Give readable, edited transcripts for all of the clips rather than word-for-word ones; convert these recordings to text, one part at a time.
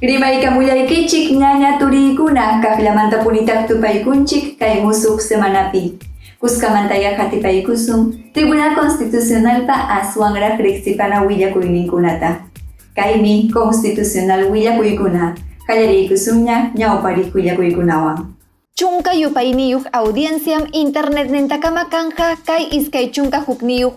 Rimaykamullaykichik ñaña turiykuna kaqllamantapunitaq tupaykunchik kay musuq semanapi. Kuskamantayá qatipaykusun Tribunal Constitucionalpa aswanraq riqsipana willakuyninkunata. Kaymi Constitucional willakuykuna, qallariykusunña ñawpariq willakuykunawan. Chunka yupayniyuq audienciam internetnintakama kanja kay 21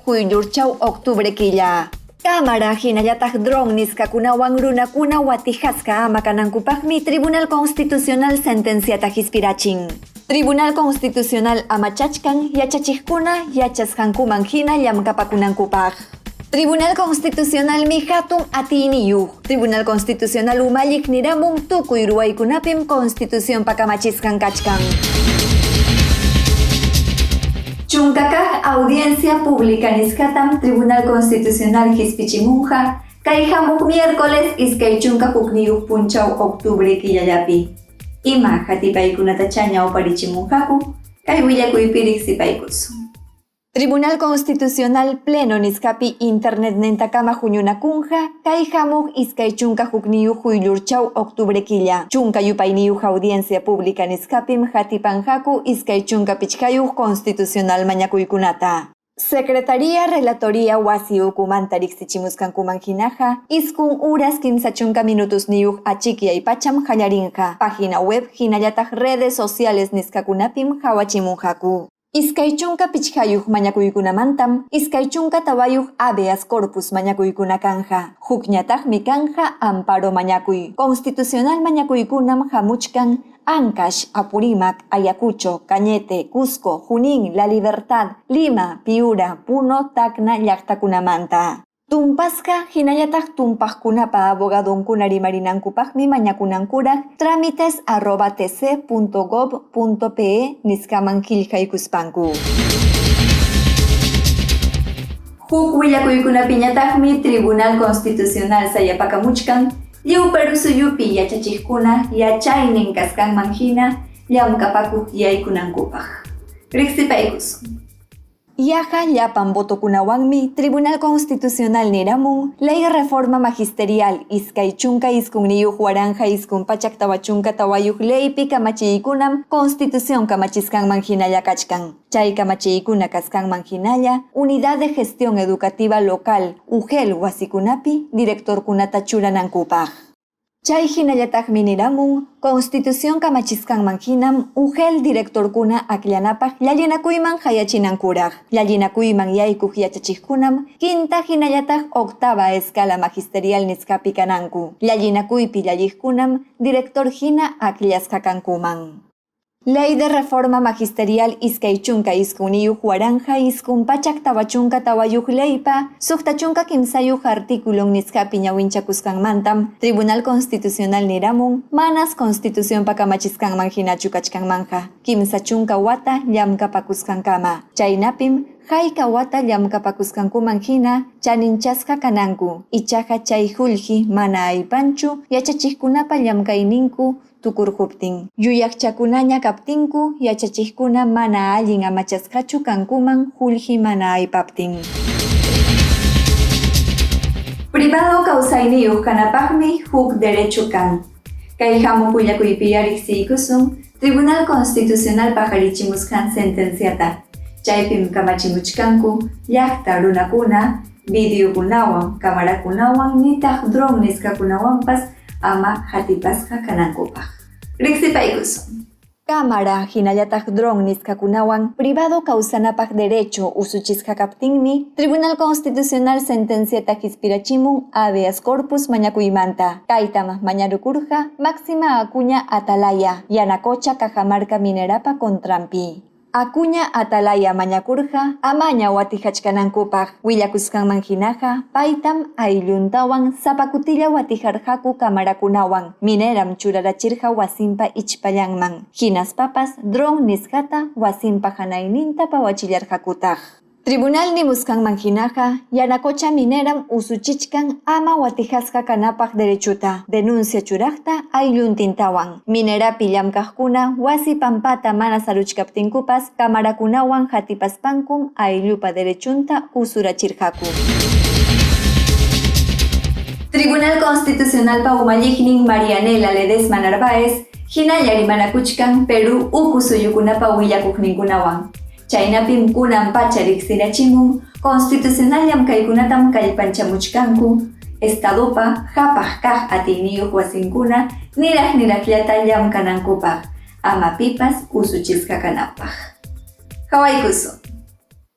quyllurchaw octubre killa. Cámara hinallataq dron nisqakunawan runakuna watijasqa ama kanankupaqmi Tribunal Constitucional sentenciata hispirachin. Tribunal Constitucional amachachkan yachachiqkuna yachasqankuman hina llamkapakunankupaq. Tribunal Constitucionalmi hatun atiyniyuq. Tribunal Constitucional umalliq niramun tukuy ruwaykunapim Constitucionpa kamachisqan kachkan. Chunka kaq audiencia pública nisqatam Tribunal Constitucional hispichimunqa kay hamuq miércoles 21 punchaw octubre killallapi. Ima qatipaykunatachá ñawparichimunqaku kay willakuypi riqsipaykusun. Tribunal Constitucional Pleno nisqapi internetnintakama huñunakunqa kay hamuq 21 quyllurchaw octubre killa. Chunka yupayniyuq audiencia pública nisqapim qatipanqaku 25 constitucional mañakuykunata. Secretaría Relatoría wasi ukumanta riqsichimusqankuman hinaqa 9 horas 30 minutos niyuq achikyay pacham qallarinqa. Página web hinallataq redes sociales nisqakunapim qawachimunqaku. 25 mañakuykunamantam 24 habeas corpus mañakuykuna kanja. Hukñataqmi kanja amparo mañakuy. Constitucional mañakuykunam hamuchkan Ancash, Apurímac, Ayacucho, Cañete, Cusco, Junín, La Libertad, Lima, Piura, Puno, Tacna llaqtakunamanta. Tumpasqa hinallataq tumpaqkunapa abogadonkuna rimarinankupaqmi mañakunankuraq trámites@tc.gob.pe nisqaman qillqaykuspanku. Huk willakuykunapiñataqmi Tribunal Constitucional sayapakamuchkan lliw Perú suyupi yachachiqkuna yachaynin kasqanman hina llamkapakuq yaykunankupaq. Riqsipaykusun. Yaqa llapan votokunawanmi Tribunal Constitucional niramun Ley Reforma Magisterial 29 1944 leypi kamachiykunam Constitución kamachisqanman hinalla kachkan. Chay kamachiykuna kasqanman hinalla Unidad de Gestión Educativa Local UGEL wasikunapi directorkunata churanankupaq. Chay hinallataqmi niramun Constitución kamachisqanman hinam UGEL directorkuna akllanapaq llallinakuyman hayachinankuraq. Llallinakuyman yaykuq yachachiqkunam quinta hinallataq octava escala magisterial nisqapi kananku. Llallinakuypi llalliqkunam director hina akllasqa kankuman. Ley de Reforma Magisterial 29 1944 leypa 63 artículo nisqapi ñawinchakusqanmantam Tribunal Constitucional niramun manas Constitucionpa kamachisqanman hinachu kachkanmanja 30 wata llamkapakusqankama. Chaynapim hayka wata llamkapakusqankuman hina chaninchasqa kananku ichaqa chay qullqi mana aypanchu yachachiqkunapa llamkayninku tukurquptin. Yuyaqchakunaña kaptinku yachachiqkuna mana allin amachasqachu kankuman qullqi mana aypaptin. Privado kawsayniyuq kanapaqmi huk derecho kan. Kay hamuq willakuypiya riqsiykusun Tribunal Constitucional paqarichimusqan sentenciata. Chaypim kamachimuchkanku llaqta runakuna videokunawan, camarakunawan nitaq dron nisqakunawanpas ama qatipasqa kanankupaq. Riqsipaykusun. Cámara hinallataq dron nisqakunawan privado kawsanapaq derecho usuchisqa kaptinmi Tribunal Constitucional sentenciata hispirachimun habeas corpus mañakuymanta. Kaytam mañarukurqa Máxima Acuña Atalaya, Yanacocha Cajamarca minerapa contranpi. Acuña Atalaya mañakurqa amaña watijachkanankupaq willakusqanman hinaqa paytam aylluntawan sapakutilla watijarqaku camarakunawan mineram churarachirqa wasinpa ichpallanman hinaspapas dron nisqata wasinpa hanayninta pawachillarqakutaq. Tribunal nimusqanman hinaqa Yanacocha mineram usuchichkan ama watijasqa kanapaq derechuta denuncia churaqta aylluntintawan. Minerapi llamkaqkuna wasi pampata mana saruchkaptinkupas camarakunawan hatipaspankum ayllupa derechunta usurachirqaku. Tribunal Constitucional Constitucionalpa umalliqnin Marianela Ledesma Narváez hinalla rimanakuchkan Perú uku suyukunapa willakuqninkunawan. Chaynapim kunan pacha riqsirachimun constitucional llamkaykunatam kallpanchamuchkanku Estadopa qapaq kaq atiyniyuq wasinkuna niraq niraqllata llamkanankupaq, ama pipas usuchisqa kananpaq. Qawaykusun.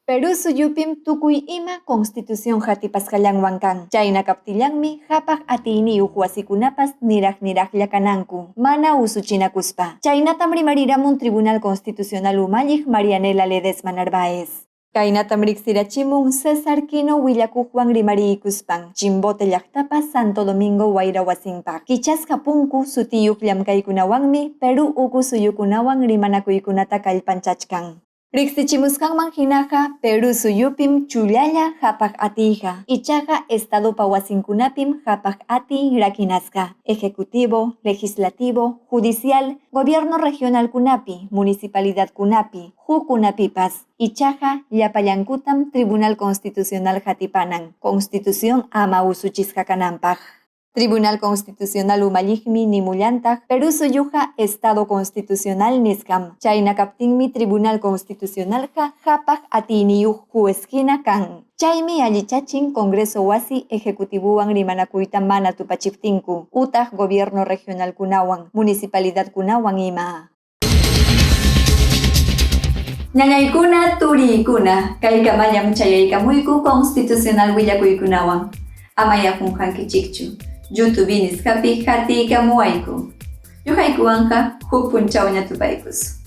Perú suyupim tukuy ima Constitución hatipasqallanwan kan. Chayna kaptillanmi qapaq atiyniyuq wasikunapas niraq niraqlla kananku, mana usuchinakuspa. Chaynatam rimariramun Tribunal Constitucional umalliq Marianela Ledesma Narváez. Kaynatam riqsirachimun César Quino willakuqwan rimariykuspan, Chimbote llaqtapa Santo Domingo wayra wasinpaq. Kichasqa punku sutiyuq llamkaykunawanmi Perú uku suyukunawan rimanakuykunata kallpanchachkan. Riqsichimusqanman hinaqa Perú suyupim chullalla qapaq atiyqa, ichaqa Estadopa wasinkunapim qapaq atiy rakinasqa, Ejecutivo, Legislativo, Judicial, Gobierno regionalkunapi, municipalidadkunapi, hukkunapipas, ichaqa llapallankutam Tribunal Constitucional hatipanan, Constitución ama usuchisqa kananpaq. Tribunal Constitucional umalliqmi nimullantaq Perú suyuqa Estado Constitucional nisqam, chayna kaptinmi Tribunal Constitucionalqa qapaq atiyniyuq juez hina kan. Chaymi allichachin Congreso wasi Ejecutivowan rimanakuyta mana tupachiptinku, utaq Gobierno regionalkunawan, municipalidadkunawan ima. Ñañaykuna, turiykuna, kaykamallam chayaykamuyku constitucional willakuykunawan. Amayá qunqankichikchu, YouTube nisqapi hatiykamuwayku. Ñuqaykuwanqa huk punchawña tupaykusun.